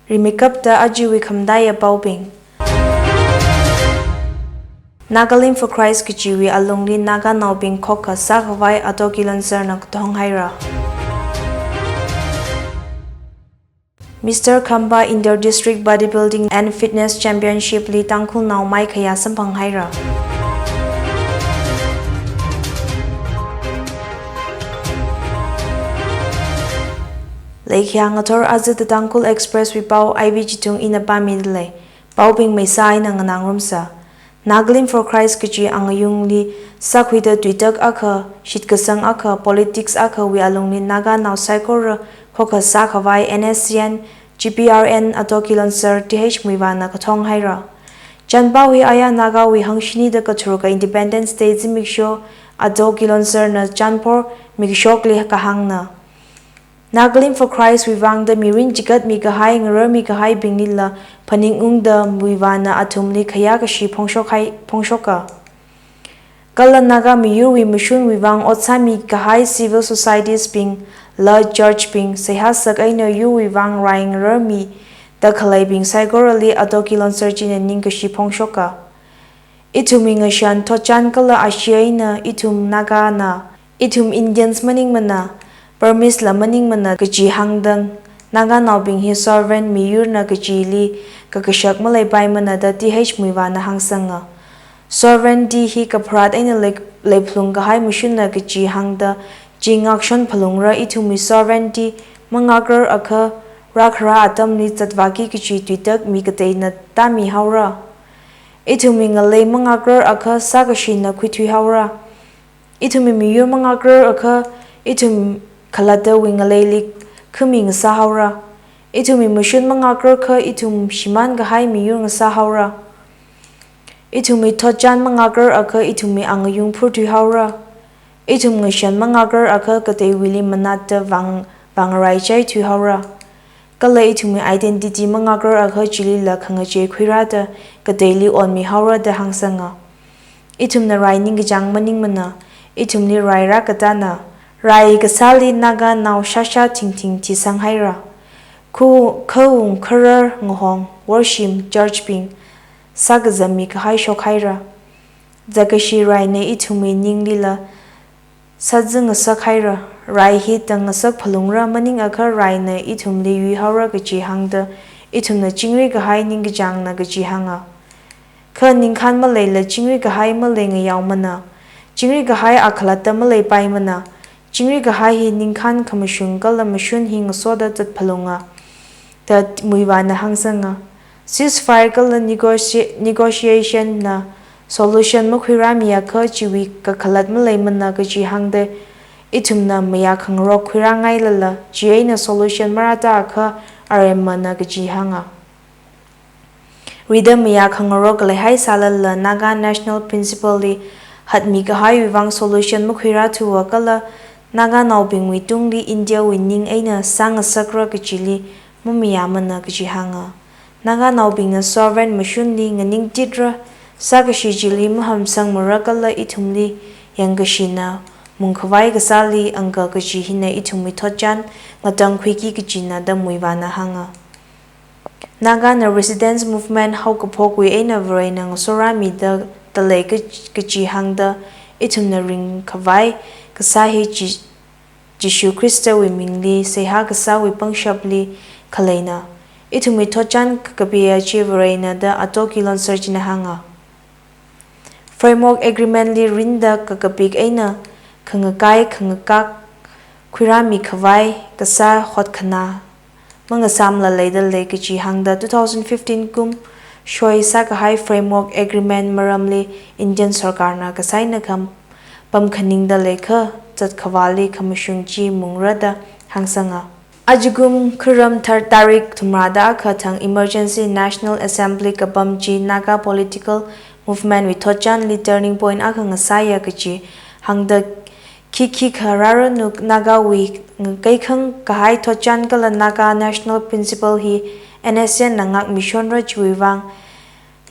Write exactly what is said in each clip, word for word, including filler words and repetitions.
Rimeikapta ajawui khamataiya paobing. Nagalim for Christ kajiwui alungli Naganaobing khokkha sākhavai Ato Kilonser na kathong haira. Mister Khamba Inter District Bodybuilding and Fitness Championship li Tangkhulnao maikhayā samphang haira. Leikhayā ngathor aja The Tangkhul Express wui pao I V Chithung ina pāmida lei. Paobing meisā eina nganā ngarumsa. Nagalim for Christ kaji angayungli sākhuida tuitak akha, shitkasang akha, politics akhawui alungli Naganao saikora khokkha sākhavai N S C N, G P R N Ato Kilonser T H Muivahna kathong haira. Chānpao hi aya Nagawui hangshini da katharuka Independence Day zimiksho Ato Kilonser na chānphor mikashokli kahāngna. Nagalim for Christ wui vangda mirin chigatmi kahai, ngararmi kahaibinglila phaningungda Muivahna athumli khayākashi phongshok hai, phongshoka. Kala Naga miyurwui mashunwui vang ot sāmi kahai civil societies bing, la church bing, seihā sak eina yurwui vang rai ngararmida khaleibing saikorali Ato Kilonser china ningkashi phongshoka. Ithumwui ngashan thotchan kala ashee eina ithum Nagana, ithum Indians maningmana, Burmese la maningmana kaji hāngda Naganaobing hi sovereign miyurna kajili kakashak maleipaimana da T H Muivahna hāngsanga. Sovereignty hi kapharat eina lei, leiphalung kahai mashunna kaji hāngda chi ngakshon phalungra. Ithumwui sovereignty mangakrar akha rākhara atamli zatvāki kaji tuitak mi kateina tāmi haora. Ithumwui ngalei mangakrar akha sākashina khuithui haora. Ithumwui miyur mangakrar akha ithum khalattawui ngaleili khami ngasā haora. Ithumwui mashun mangakrar akha ithum shimān kahai miyur ngasā haora. Ithumwui thotchan mangakrar akha ithumwui angayung phurthui haora. Ithum ngashan mangakrar akha kateiwuili manatda vang, vangraichai thui haora. Kala ithumwui identity mangakrar akha chilila khangachei khuirāda kateili onmi haora da hāngsanga. Ithumna rai ningkachāng maningmana, ithumli rai rākatāna, rai kasāli Naganao shāshā thingthing thisang haira. Khu, khaung, kharar, ngahong, worshim, church bing sākazammi kahai shok haira. Zakkashi raina ithumwui ninglila sāzangasak haira. Rai hi tangngasak phalungra, maningakha raina ithumli yuihaora kaji hāngda ithumna chingri kahai ningkachāngna kaji hānga. Kha ningkhān maleila chingri kahai maleingayaomana. Chingri kahai akhalatta maleipaimana. Chingri kahai hi ningkhān khamashung kala mashun hi ngasoda zat phalunga da Muivahna hāngsanga. Ceasefire kala negoti-, negotiation na solution makhuirāmiakha chiwui kakhalat maleimana kaji hāngda ithumna mayā khangarok khuirāngailala, chieina solution marātāakha aremmana kaji hānga. Rida mayā khangarok leihai sālala Naga National Principle li hatmi kahaiwui vang solution makhuirāthuwa kala Naganaobingwui tungli Indiawui ning eina sāngasakra kajili mamayāmana kaji hānga. Naganaobingna sovereign mashunli nganingtitra, sākashi chili mahamsangmara kala ithumli yangkashina mungkhavai kasāli angka kaji hina ithumwui thotchan ngatangkhuiki kajina da Muivahna hānga. Nagana resistance movement haokaphokwui eina Varena ngasorāmida dalei kaj-, kaji hāngda ithumna ringkhavai kasā hi Ji-, Jishu Khristawui mingli seihā kasāwui pangshapli khaleina. Ithumwui thotchan kakapiya chi Varena da Ato Kilonser china hānga. Framework Agreement li rinda kakapik eina khangakai khangakak khuirāmikhavai kasā hotkhanā mangasāmla leidalei kaji hāngda two thousand fifteen kum shoi sākahai Framework Agreement maramli Indian sorkarna kasaina kham pamkhaningda leikha zatkhavāli khamashung chi mungra da hāngsanga. Ajakum Kharam thar tarik thumrāda akha thang Emergency National Assembly kapam chi Naga political movement wui thotchanli turning point akha ngasāya kaji hāngda khikhi kha rāranuk Nagawui ngakeikhang kahai thotchan kala Naga National Principle hi N S C N na ngākmishonra chiwui vang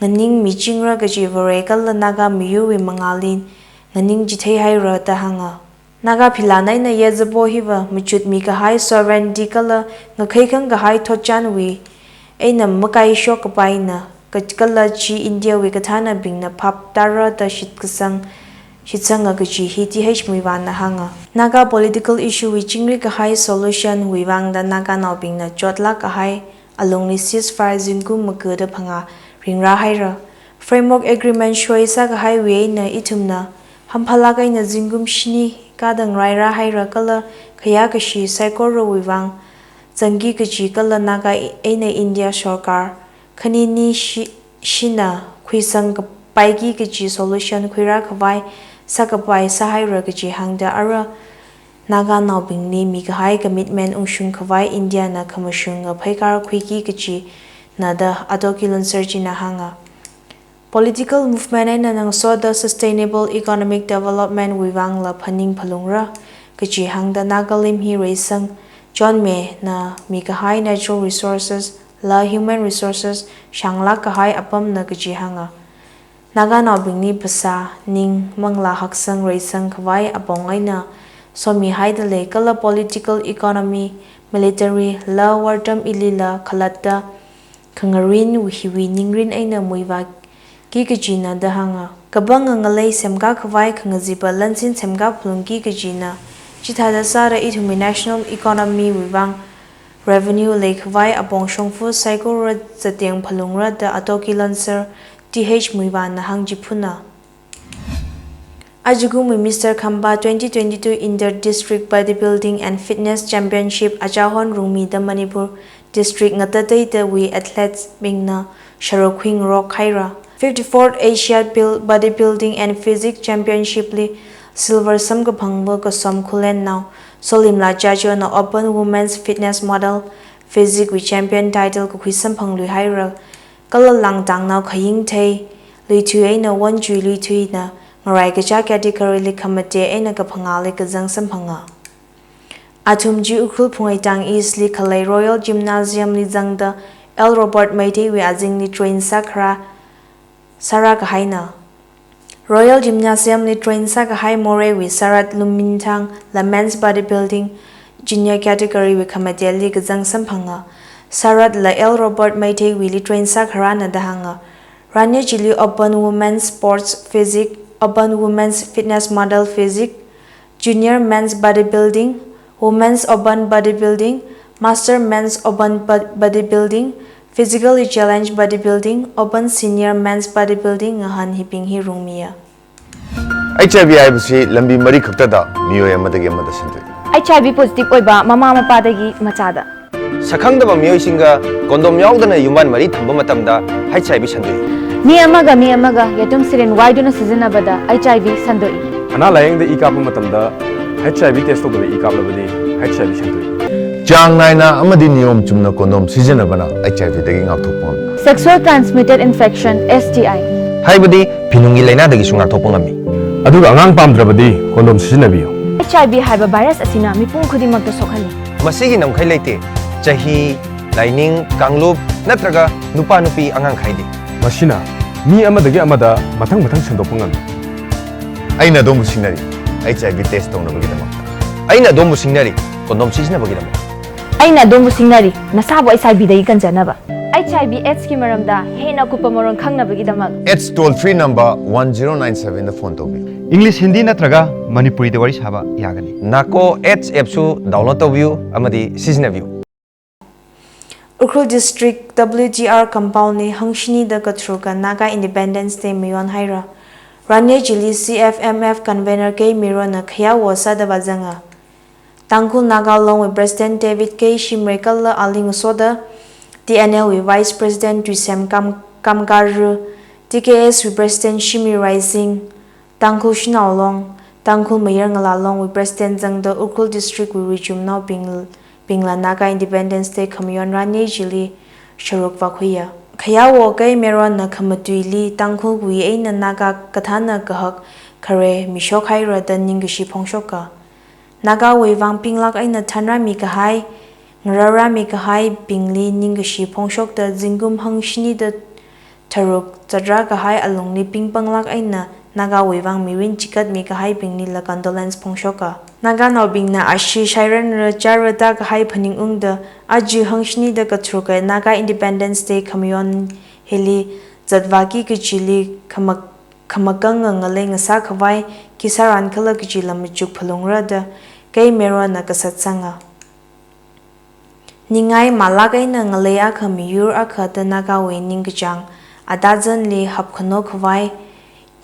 nganingmichingra kaji Vare kala Naga miyurwui mangāli nganingchithei haira da hānga. Naga philan eina yazapo hiva machutmi kahai sovereignty kala ngakeikhang kahai thotchanwui eina makaishok kapaina, ka-, kala chi India wui kathānabingna phap tāra da shitkasang, shitsanga kaji hi T H Muivahn na hānga. Naga political issue wui chingri kahai solution wui vangda Naganaobingna chotlāk kahai alungli ceasefire zingkum maga da phangā ringrā haira. Framework Agreement soi sākahaiwui eina ithumna hamphālāk eina zingkum shini kadang rairā haira kala khayākashi saikorawui vang zangki kaji kala Naga eina India sorkar khanini shi-, shina khuisang kapaiki kaji solution khuirā khavai sākapai sāhaira kaji hāngda ara Naganaobingli mikahai commitment ungshung khavai India na khamashunga pheikar khuiki kajina da Attoh Kilonser china hānga. Political movement eina ngasoda sustainable economic development wui vangla phaning phalungra kaji hāngda Nagalim hi reisang chonmina mikahai natural resources la human resources shānglāk kahai apamna kaji hānga. Naganaobingli phasā, ning, manglā haksang reisang khavai apong eina somihaida lei kala political, economy, military la wartam ilila khalatta khangarin hiwui ningrin eina muivāki kajina da hānga. Kapanga ngalei semkā khavai khangazipa lansin semkā phalungki kajina. Chithāda sāda ithumwui national economy wui vang revenue leikhavai apong shongfa saikora zateng phalungra da Attoh Kilonser T H Muivahn na hāngchiphuna. Ajakumwui Mister Khampa twenty twenty-two Inter District Bodybuilding and Fitness Championship Achahon Rungmi da Manipur District ngatateitawui athletes bingna sharuk khuingarok haira. Fifty-fourth Asian Pil-, Bodybuilding and Physique Championship li silver samkaphangva Kasom Khulennao Solimla Chacho na Open Women's Fitness Model Physique wui champion title kakhui samphangluihaira. Kala Langtangnao Khayingthei Luithui eina Wonchui Luithuina ngarai kachā category li khamate eina kaphangāli kazang samphanga. Athum chi Ukhrul Phungaitang East li khalei Royal Gymnasium li zangda L Robert Meitei wui azingli train sākharā, sārā kahaina. Royal Gymnasium li train sākahai Moreh wui Sarat Lumminthang la men's bodybuilding junior category wui khamateli kazang samphanga. Sarat la L Robert Meitei wuili train sākharāna da hānga. Ranye chili Open Women's Sports Physique, Open Women's Fitness Model Physique, Junior Men's Bodybuilding, Women's Open Bodybuilding, Master Men's Open Bo-, Bodybuilding, Physically Challenged Bodybuilding, Open Senior Men's Bodybuilding ngahān hibing hi rungmiya. H I V ꯍꯥꯏꯕꯁꯤ ꯂꯝꯕꯤ ꯃꯔꯤ ꯈꯛꯇꯗ ꯃꯤꯑꯣꯏ ꯑꯃꯗꯒꯤ ꯑꯃꯗ ꯁꯟꯗꯣꯛꯏ꯫ H I V positive ꯑꯣꯏꯕ ꯃꯃꯥ ꯃꯄꯥꯗꯒꯤ ꯃꯆꯥꯗ꯫ ꯁꯛꯈꯪꯗꯕ ꯃꯤꯑꯣꯏꯁꯤꯡꯒ condom ꯌꯥꯎꯗꯅ ꯌꯨꯝꯕꯥꯟ ꯃꯔꯤ ꯊꯝꯕ ꯃꯇꯝꯗ H I V ꯁꯟꯗꯣꯛꯏ꯫ ꯃꯤ ꯑꯃꯒ ꯃꯤ ꯑꯃꯒ ꯌꯦꯇꯨꯝ syringe ꯋꯥꯏꯗꯨꯅ ꯁꯤꯖꯤꯟꯅꯕꯗ H I V ꯁꯟꯗꯣꯛꯏ꯫ ꯑꯅꯥ ꯂꯥꯌꯦꯡꯗ ꯏ ꯀꯥꯞꯄ ꯃꯇꯝꯗ H I V test ꯇꯧꯗꯕ ꯏ ꯀꯥꯞꯂꯕꯗꯤ H I V ꯁꯟꯗꯣꯛꯏ꯫ ꯆꯥꯡ ꯅꯥꯏꯅ ꯑꯃꯗꯤ ꯅꯤꯌꯣꯝ ꯆꯨꯝꯅ condom ꯁꯤꯖꯤꯟꯅꯕꯅ H I V ꯗꯒꯤ ꯉꯥꯛꯊꯣꯛꯄ ꯉꯝꯃꯤ꯫ Sexual transmitted infection, S T I꯫ ꯍꯥꯏꯕꯗꯤ ꯐꯤꯅꯨꯡꯒꯤ ꯂꯥꯏꯅꯥꯗꯒꯤꯁꯨ ꯉꯥꯛꯊꯣꯛꯄ ꯉꯝꯃꯤ꯫ ꯑꯗꯨꯒ ꯑꯉꯥꯡ ꯄꯥꯝꯗ꯭ꯔꯕꯗꯤ condom ꯁꯤꯖꯤꯟꯅꯕꯤꯌꯨ꯫ H I V ꯍꯥꯏꯕ virus ꯑꯁꯤꯅ ꯃꯤꯄꯨꯝ ꯈꯨꯗꯤꯡꯃꯛꯇ ꯁꯣꯛꯍꯜꯂꯤ꯫ ꯃꯁꯤꯒꯤ ꯉꯝꯈꯩ ꯂꯩꯇꯦ꯫ ꯆꯍꯤ, ꯂꯥꯏꯅꯤꯡ, ꯀꯥꯡꯂꯨꯞ ꯅꯠꯇ꯭ꯔꯒ ꯅꯨꯄꯥ ꯅꯨꯄꯤ ꯑꯉꯥꯡ ꯈꯥꯏꯗꯦ꯫ ꯃꯁꯤꯅ ꯃꯤ ꯑꯃꯗꯒꯤ ꯑꯃꯗ ꯃꯊꯪ ꯃꯊꯪ ꯁꯟꯗꯣꯛꯄ ꯉꯝꯃꯤ꯫ ꯑꯩꯅ ꯑꯗꯣꯝꯕꯨ ꯁꯤꯡꯅꯔꯤ, H I V test ꯇꯧꯅꯕꯒꯤꯗꯃꯛꯇ꯫ ꯑꯩꯅ ꯑꯗꯣꯝꯕꯨ ꯁꯤꯡꯅꯔꯤ, condom ꯁꯤꯖꯤꯟꯅꯕꯒꯤꯗꯃꯛ꯫ ꯑꯩꯅ ꯑꯗꯣꯝꯕꯨ ꯁꯤꯡꯅꯔꯤ, ꯅꯁꯥꯕꯨ H I V ꯗꯒꯤ ꯀꯟꯖꯅꯕ꯫ H I V AIDS ꯀꯤ ꯃꯔꯝꯗ ꯍꯦꯟꯅ ꯑꯀꯨꯞꯄ ꯃꯔꯣꯜ ꯈꯪꯅꯕꯒꯤꯗꯃꯛ꯫ AIDS toll free number one zero nine seven ꯗ phone ꯇꯧꯕꯤꯌꯨ꯫ English, Hindi ꯅꯠꯇ꯭ꯔꯒ ꯃꯅꯤꯄꯨꯔꯤꯗ ꯋꯥꯔꯤ ꯁꯥꯕ ꯌꯥꯒꯅꯤ꯫ NACO AIDS app ꯁꯨ download ꯇꯧꯕꯤꯌꯨ ꯑꯃꯗꯤ ꯁꯤꯖꯤꯟꯅꯕꯤꯌꯨ꯫ Ukhrul District W T R compound li hangshini da katharuka Naga Independence Day mayon haira. Ranye chili C F M F convener K Mironna khayāwo sāda vāzanga. Tangkhul Naga Long wui President David K Shimray kala ali ngasoda T N L wui Vice President Tuisem Kam-, Kamkaru, T K S wui President Shimi Raising, Tangkhul Shanao Long, Tangkhul Mayar Ngala Long wui President zangda Ukhrul District wui richumnaobing, bingla Naga Independence Day khamayon ranye chili sharuk vākhuiya. Khayāwo K Mironna khamatuili Tangkhul wui eina Naga kathāna kahak khare mishok haira da ningkashi phongshoka. Naga wui vang pinglāk eina thanrāmi kahai, ngararāmi kahai bingli ningkashi phongshokta zingkum hangshini da tharuk zatrā kahai alungli pingpanglāk eina Nagawui vang mirin chigatmi kahaibinglila condolence phongshoka. Naganaobingna ashee shairanra chara da kahai phaningungda aja hangshini da kathurkha Naga Independence Day khamayon hili zatvāki kajili khamak-, khamakanga ngalei ngasā khavai khi sāran khala kajila machuk phalungra da Kei Merona kasatsanga. Ningai malak eina ngalei akha miyur akha da Nagawui ningkachāng atazanli hapkhano khavai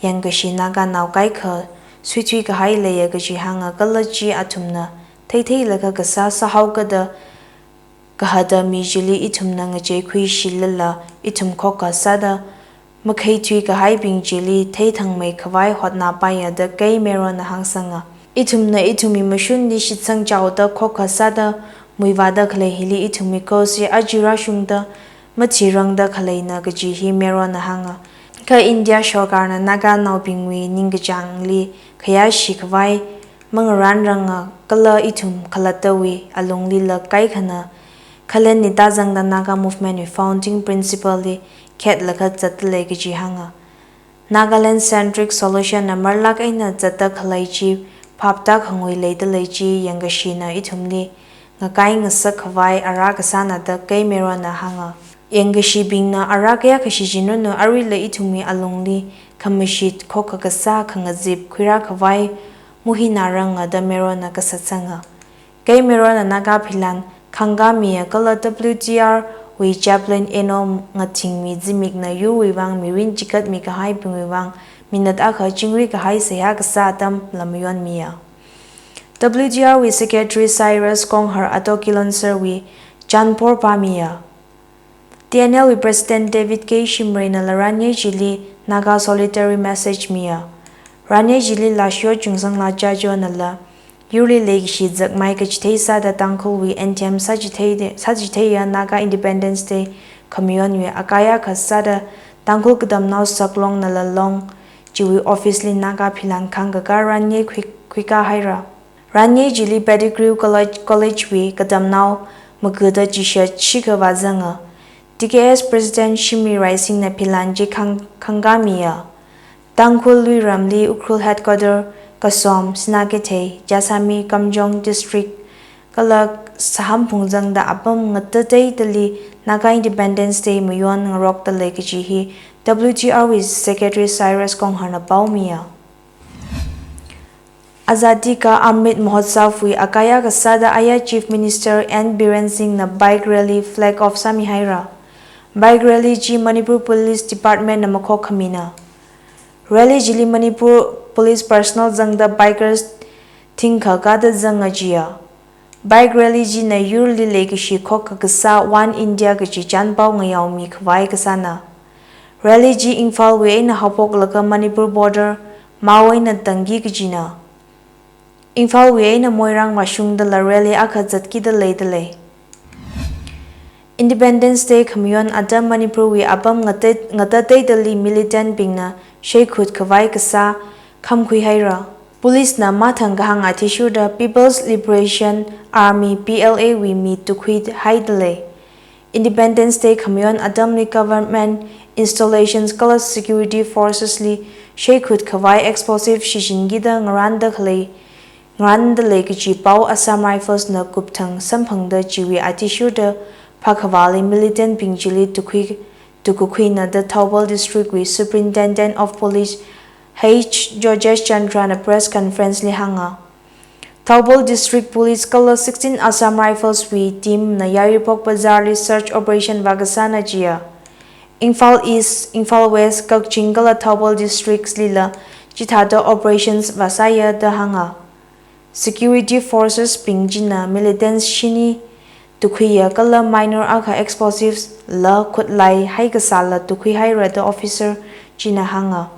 yangkashi Naganao kaikha suithui kahai leiya kaji hānga kala chi athumna theitheilaga kasā sāhaokada kahada mi chili ithumna ngacheikhuishilala ithum khokkha sāda makheithui kahaibing chili theithangmei khavai hotnapaiya da Kei Merona hāngsanga. Ithumna ithumwui mashunli shitsang chaoda khokkha sāda muivāda khalei hili ithumwui course hi aja rāshungda mathirangda khaleina kaji hi Merona hānga. Kha India sorkarna Naganaobingwui ningkachāngli khayāshi khavai mangaranranga kala ithum khalattawui alunglila kaikhana khalenli tazangda Naga Movement wui founding principle li khetlaga zatdalei kaji hānga. Nagaland centric solution na marlak eina zatda khalei chi phaptākhangui leidalei chi yangkashina ithumli ngakai ngasak khavai ara kasāna da Kei Merona hānga. Yangkashibingna ara kayākha shichinranu, aruila ithumwui alungli khamashit khokkha kasā khangazip khuirā khavai muhinaranga da Merona kasatsanga. Kei Merona Naga philan khangkāmiya kala W T R wui chaplain Eno Ngathingmi zimikna yurwui vang mirin chigatmi kahaibingwui vang minute akha chingri kahai seihā kasā atamla mayonmiya. W T R wui Secretary Cyrus Konghar Ato Kilonserwui chānpor pāmiya. T N L wui President David K Shimrayna laran yei chili Naga solidarity message miya. Ran yei chili Lashio Chungsangla Jajona la yurli leikashi zakmai kachithei sāda Tangkhulwui anthem sāchithei, sāchitheiya Naga Independence Day khamayonwui akayā kasāda Tangkhul Katamnao Saklongna la long chiwui office li Naga philan khangkakā ran yei khui, khuikā haira. Ran yei chili Pettigrew College, College wui katamnao magada chishat shikha vāzanga. T K S President Shimray Raisinghna philan chi khang, khangkāmiya. Tangkhul luiramli Ukhrul headquarter, Kasom, Sinakeithei, Jashami, Kamjong district kala Saham phungzangda apam ngatateidali Naga Independence Day mayon ngarokdalei kaji hi W T R wui Secretary Cyrus Kongharna paomiya. Azadi Ka Amrit Mahotsav wui akayā kasāda aya Chief Minister N Biren Singhna bike rally flag off sāmihaira. Bike rally chi Manipur Police Department na makhok khamina. Rally chili Manipur Police personnel zangda bikers thingkha kada zanga jiya. Bike rally china yurli leikashi khokkha kasā One India kaji chānpao ngayaomi khavai kasāna. Rally chi Imphal wui eina haophoklaga Manipur border mao eina tangki kajina. Imphal wui eina Moirang vāshungdala rally akha zatkida leidalei. Independence Day khamayon atam Manipur wui apam ngata, ngatateidali militant bingna sheikhut khavai kasā khamkhui haira. Police na mathang kahāng athishurda People's Liberation Army, P L A wui mi tukhui haidalei. Independence Day khamayon atamli government installations kala security forces li sheikhut khavai explosive shichinkida ngaranda khalei, ngarandalei kaji pao Assam Rifles na kupthang samphangda chiwui athishurda phākhavāli militant bing chili tukhui, tukakhuina da Thoubal District wui Superintendent of Police H Jojesh Chandra na press conference li hānga. Thoubal District Police kala sixteen Assam Rifles wui team na Yairipok Bazar li search operation vākasāna jiya. Imphal East, Imphal West, Kakching kala Thoubal Districts lila chithāda operations vāsāya da hānga. Security forces bing china militants shini tukhuiya kala minor akha explosives la khutlai haikasāla tukhui haira da officer china hānga.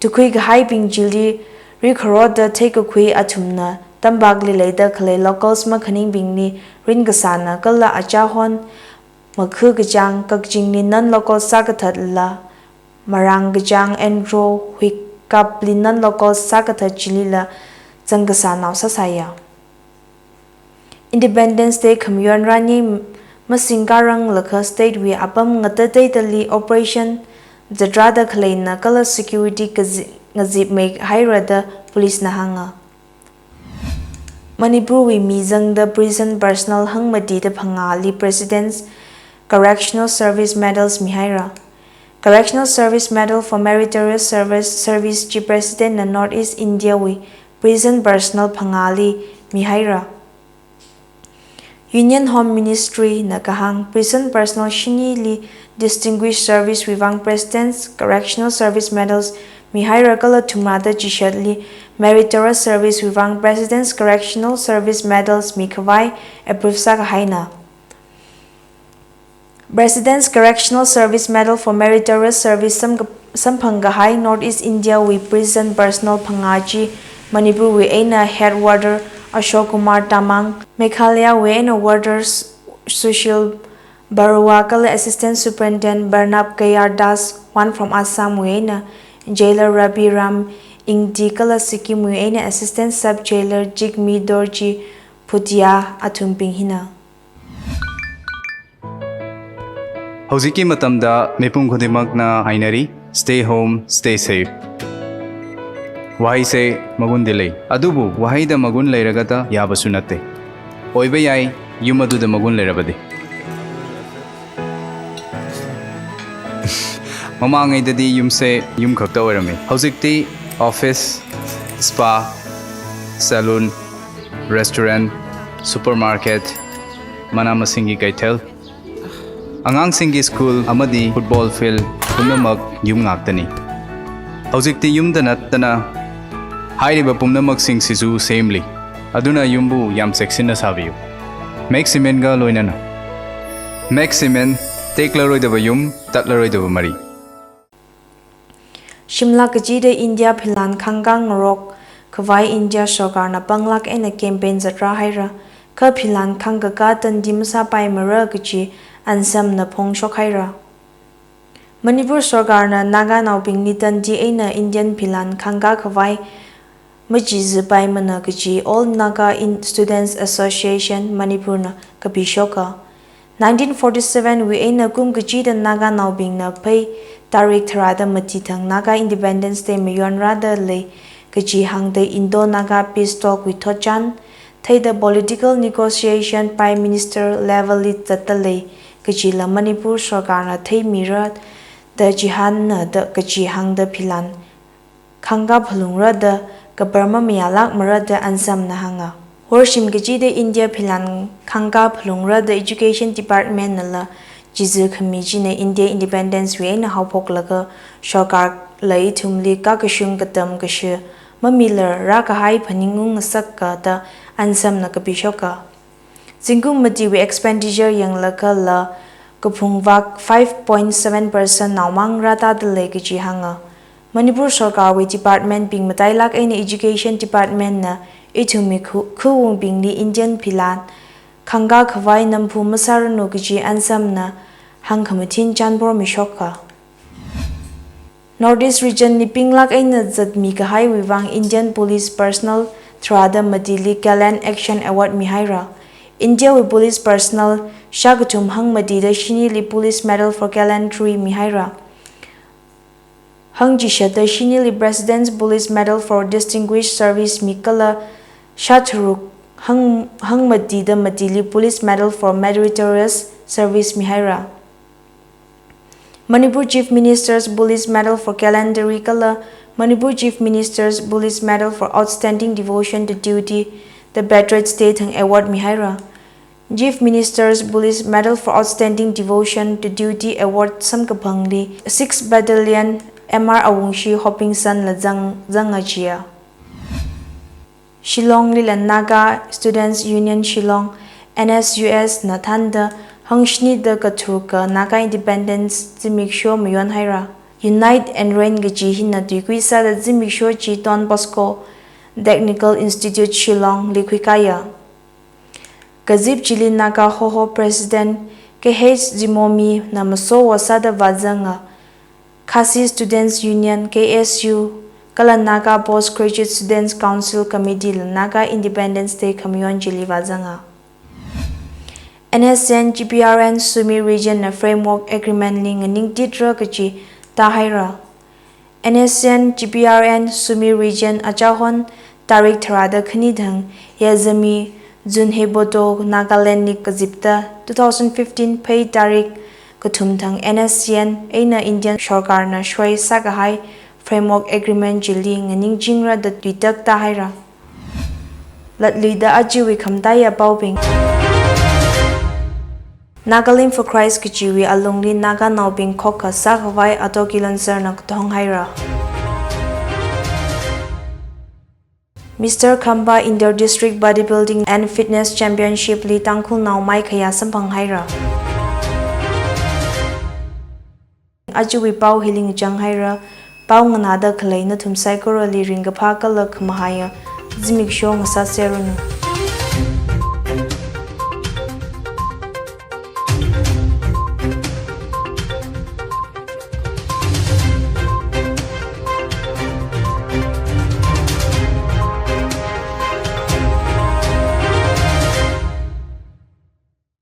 Tukhui kahaibing chili rikharoda theikakhui athumna tampakli leida khalei locals makhaningbingli ringkasāna kala achahon makhu kachāng Kakchingli non-local sākathatla Marang kachāng Andro Huikapli non-local sākathat chilila zangkasānao sāsāya. Independence Day khamayon rani masingkaranglakha state wui apam ngatateidali operation zatrāda khaleina kala security kazi-, ngazipmei haira da police na hānga. Manipur wui mizangda prison personnel hangmatida phangāli President's Correctional Service Medals mihaira. Correctional Service Medal for Meritorious Service, Service chi President na North East India wui prison personnel phangāli mihaira. Union Home Ministry na kahāng prison personnel shinili distinguished service wui vang President's Correctional Service Medals mihaira kala thumrada chishatli meritorious service wui vang President's Correctional Service Medals mikhavai approve sākahaina. President's Correctional Service Medal for Meritorious Service sam-, samphang kahai North East India wui prison personnel phangā chi Manipur wui eina Head Warder Ashok Kumar Tamang, Meghalaya wui eina Warder S-, Sushil Barua kala Assistant Superintendent Barnab K R Das, one from Assam wui eina Jailer Rabi Ram Ingti kala Sikkim wui eina Assistant Sub Jailer Jigme Dorji Bhutia athumbing hina. ꯍꯧꯖꯤꯛꯀꯤ ꯃꯇꯝꯗ ꯃꯤꯄꯨꯝ ꯈꯨꯗꯤꯡꯃꯛꯅ ꯍꯥꯏꯅꯔꯤ, "Stay home, stay safe." ꯋꯥꯍꯩꯁꯦ ꯃꯒꯨꯟꯗꯤ ꯂꯩ, ꯑꯗꯨꯕꯨ ꯋꯥꯍꯩꯗ ꯃꯒꯨꯟ ꯂꯩꯔꯒꯇ ꯌꯥꯕꯁꯨ ꯅꯠꯇꯦ꯫ ꯑꯣꯏꯕ ꯌꯥꯏ, ꯌꯨꯝ ꯑꯗꯨꯗ ꯃꯒꯨꯟ ꯂꯩꯔꯕꯗꯤ꯫ ꯃꯃꯥꯡꯉꯩꯗꯗꯤ ꯌꯨꯝꯁꯦ ꯌꯨꯝ ꯈꯛꯇ ꯑꯣꯏꯔꯝꯃꯤ꯫ ꯍꯧꯖꯤꯛꯇꯤ office, spa, salon, restaurant, supermarket, ꯃꯅꯥ ꯃꯁꯤꯡꯒꯤ ꯀꯩꯊꯦꯜ, ꯑꯉꯥꯡꯁꯤꯡꯒꯤ school ꯑꯃꯗꯤ football field ꯄꯨꯝꯅꯃꯛ ꯌꯨꯝ ꯉꯥꯛꯇꯅꯤ꯫ ꯍꯧꯖꯤꯛꯇꯤ ꯌꯨꯝꯗ ꯅꯠꯇꯅ ꯍꯥꯏꯔꯤꯕ ꯄꯨꯝꯅꯃꯛꯁꯤꯡꯁꯤꯁꯨ ꯁꯦꯝꯂꯤ꯫ ꯑꯗꯨꯅ ꯌꯨꯝꯕꯨ ꯌꯥꯝ ꯆꯦꯛꯁꯤꯟꯅ ꯁꯥꯕꯤꯌꯨ꯫ Max Cementꯒ ꯂꯣꯏꯅꯅ꯫ Max Cement, ꯇꯦꯛꯂꯔꯣꯏꯗꯕ ꯌꯨꯝ, ꯇꯠꯂꯔꯣꯏꯗꯕ ꯃꯔꯤ꯫ Shimla kachida India philan khangkā ngarok khavai India sorkarna panglāk eina campaign zatra haira, kha philan khangkakā tandi masāpaimara kaji Ansamna phongshok haira. Manipur sorkarna Naganaobingli tandi eina Indian philan khangkā khavai machizipaimana kaji All Naga In-, Students Association Manipurna kapishoka. Nineteen forty-seven wui eina kum kachida Naganaobingna phei tarik tharāda mati thang Naga Independence Day mayonrāda lei kaji hāngda Indo-Naga Peace Talk wui thotchan theida political negotiation Prime Minister levelli zatda lei kajila Manipur sorkarna theimira da chihānna da kaji hāngda philan khangkā phalungra da kabar mamayālākmara da Ansamna hānga. Horshim kachida India philan khangkā phalungra da Education Departmentnala chizi khami china India Independence wui eina haophoklaga sorkarla ithumli kakashung katam kashi mamilar rākahai phaningung ngasakkada Ansamna kapishoka. Zingkum matiwui expenditure yanglagala kaphungvak five point seven percent naomang rātāda lei kaji hānga. Manipur sorkarwui departmentbing matailāk eina Education Departmentna ithumwui khu-, khuwungbingli Indian philan khangkā khavai namphu masāranu kaji Ansamna hāngkhamathin chanpor mishoka. North East Regionli pinglāk eina zatmi kahaiwui vang Indian Police Personnel tharāda matili Gallant Action Award mihaira. Indiawui Police Personnel shākathum hangmatida shinili Police Medal for Gallantry mihaira. Hangchishatda shinili President's Police Medal for Distinguished Service mikala shātharuk hang-, hangmatida matili Police Medal for Meritorious Service mihaira. Manipur Chief Minister's Police Medal for Gallantry kala Manipur Chief Minister's Police Medal for Outstanding Devotion to Duty, the Patriots Day thang award mihaira. Chief Minister's Police Medal for Outstanding Devotion to Duty Award samkaphangli Sixth Battalion M R Awungshi Hopingsanla zang, zanga jiya. Shillonglila Naga Students Union Shillong, N S U S na thānda hangshinida katharuka Naga Independence zimiksho mayon haira. Unite and Reign kaji hina tuikui sāda zimiksho chi Don Bosco Technical Institute Shillongli khuikāya. Kazip chili Naga Hoho President K H Zimomina masowui sāda vāzanga. Khasi Students Union, K S U, kala Naga Postgraduate Students Council Committeela Naga Independence Day khamayon chili vāzanga. N S N, G P R N, Sumi Regionna Framework Agreementli nganingtitra kaji tāhaira. N S C N G P R N Sumi Region achahon tarik tharāda khani thang Yazami Zunheboto Nagaland li kazipta two thousand fifteen Phei tarik kathum thang N S C N eina Indian sorkarna soi sākahai Framework Agreement chili nganingchingra da tuitak tāhaira. Latluida ajawui khamataiya paobing. Nagalim for Christ kajiwui alungli Naganaobing khokkha sākhavai Ato Kilonserna katonga haira. Mister Khamba Inter District Bodybuilding and Fitness Championship li Tangkhulnao maikhayā samphanghaira. Ajawui pao hili ngachang haira. Pao nganāda khalei nathum saikorali ringkaphā kala khamahaiya zimiksho ngasāseranu.